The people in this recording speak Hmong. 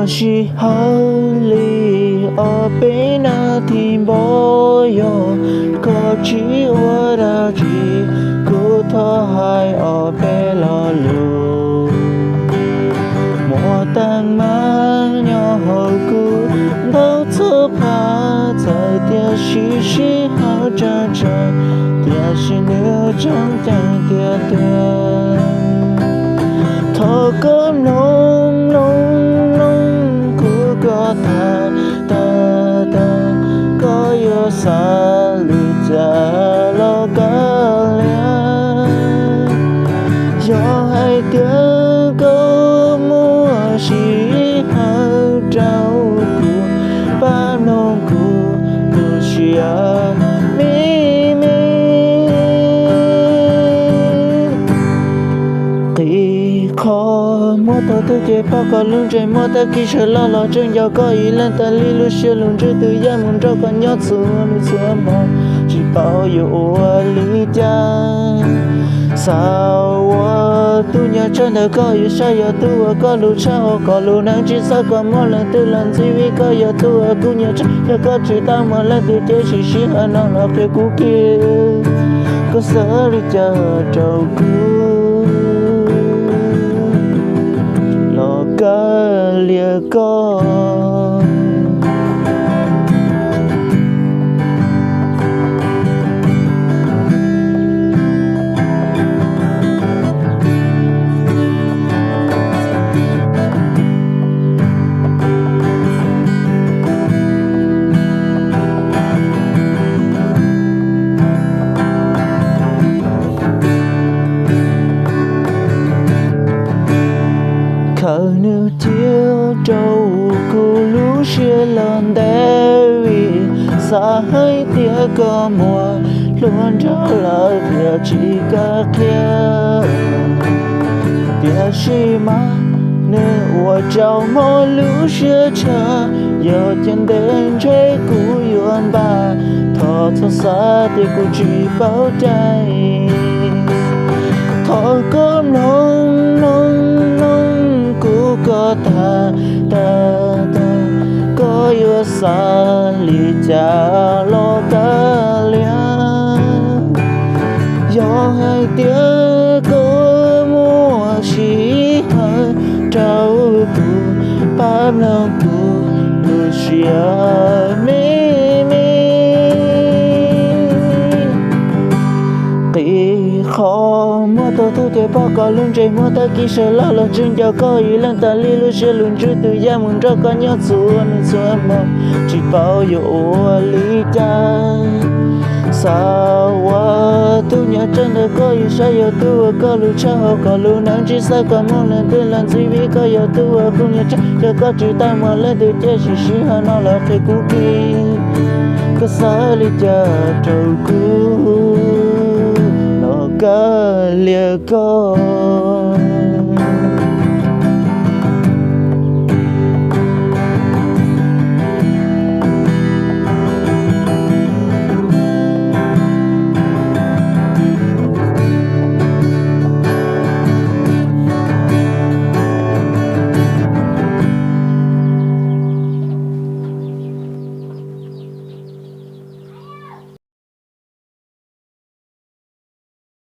Sij hawm li ob peb nas this npaum, yog koj tsis ua dab tsi, kuv thov hais ob peb lo lus. Muaj teeb meem nyob hauv kuv ntau txhua phab, txawm tiam sis sij hawm tseem tsawg, tiam sis nws tseem ceeb tiag tiag. Thov koj mloog mloog mloog kuv koj tham tag tag, koj yuav xav li cas los kav liam. Yog hais tias koj muaj sij hawm rau kuv, pab mloog kuv lub siab me me. Qhib qhov muab tau tub ces pab kom lub ntsej muag tag kis sawv los los tseem nco koj ib leeg tas li, lub siab lub ntsws twb ya mus nrog koj nyob txhua hnub txhua hmo, tsis paub yuav ua li cas. Xav ua tus nyob tsawg ntawm koj, yus saib yog tus uas koj hlub tshaj hauv koj lub neej, tsis xav kom muaj leej twg los ntxub, vim koj yog tus uas kuv nyob tsawg. Yog koj tsis tau muaj leej twg ces sim sij hawm no los qhia kuv kiag, koj xav li cas rau kuv los kav liam koj. Khaws nws cia rau kuv lub siab los ntev, vim xav hais tias koj muaj hluas nraug lawm thiaj tsis kam qhia. Tiam sis mas nws ua rau mob lub siab tshaj, yog cia ntev ntshe kuv yuav npaj, thov txhob xav tias kuv tsis paub cai. Thov koj mloog mloog mloog kuv koj tham tag tag, koj yuav xav li cas los kav liam. Yog hais tias koj muaj sij hawm rau kuv, pab mloog kuv lub siab me me. Qhib qhov muab tau tub ces pab kom lub ntsej muag tag kis sawv los los tseem nco koj ib leeg tas li, lub siab lub ntsws twb ya mus nrog koj nyob txhua hnub txhua hmo, tsis paub yuav ua li cas. Xav ua tus nyob tsawg ntawm koj, yus saib yog tus uas koj hlub tshaj hauv koj lub neej, tsis xav kom muaj leej twg los ntxub, vim koj yog tus uas kuv nyob tsawg. Yog koj tsis tau muaj leej twg ces sim sij hawm no los qhia kuv kiag, koj xav li cas rau kuv los kav liam koj.